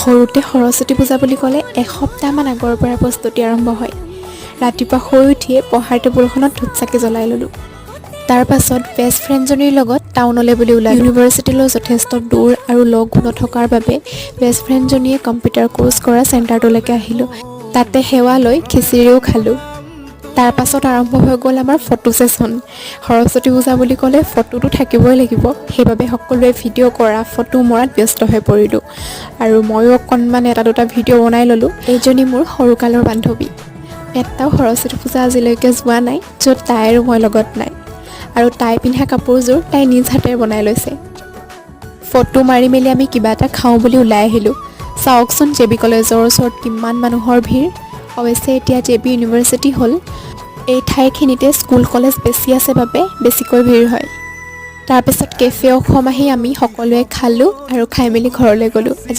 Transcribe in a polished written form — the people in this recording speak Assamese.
সৰুতে সৰস্বতী পূজা বুলি ক'লে এসপ্তাহমান আগৰ পৰা প্ৰস্তুতি আৰম্ভ হয়। ৰাতিপুৱা শুই উঠিয়ে পঢ়াৰ টেবুলখনত ধূপ চাকি জ্বলাই ল'লোঁ। তাৰ পাছত বেষ্ট ফ্ৰেণ্ডজনীৰ লগত টাউনলৈ বুলি ওলালোঁ। ইউনিভাৰ্চিটিলৈ যথেষ্ট দূৰ আৰু লগো নথকাৰ বাবে বেষ্ট ফ্ৰেণ্ডজনীয়ে কম্পিউটাৰ ক'ৰ্চ কৰা চেণ্টাৰটোলৈকে আহিলোঁ। তাতে সেৱা লৈ খিচিৰিও খালোঁ। তাৰ পাছত আৰম্ভ হৈ গ'ল আমাৰ ফটো ছেশ্যন। সৰস্বতী পূজা বুলি ক'লে ফটোটো থাকিবই লাগিব। সেইবাবে সকলোৱে ভিডিঅ' কৰা, ফটো মৰাত ব্যস্ত হৈ পৰিলোঁ আৰু ময়ো অকণমান এটা দুটা ভিডিঅ' বনাই ল'লোঁ। এইজনী মোৰ সৰুকালৰ বান্ধৱী। এটাও সৰস্বতী পূজা আজিলৈকে যোৱা নাই য'ত তাই আৰু মই লগত নাই। আৰু তাই পিন্ধা কাপোৰযোৰ তাই নিজ হাতেৰে বনাই লৈছে। ফটো মাৰি মেলি আমি কিবা এটা খাওঁ বুলি ওলাই আহিলোঁ। চাওকচোন, জে বি কলেজৰ ওচৰত কিমান মানুহৰ ভিৰ। অৱশ্যে এতিয়া জে বি ইউনিভাৰ্চিটি হ'ল। এই ঠাইখিনিতে স্কুল কলেজ বেছি আছে বাবে বেছিকৈ ভিৰ হয়। তাৰপিছত কেফে অসম আহি আমি সকলোৱে খালোঁ আৰু খাই মেলি ঘৰলৈ গ'লোঁ আজি।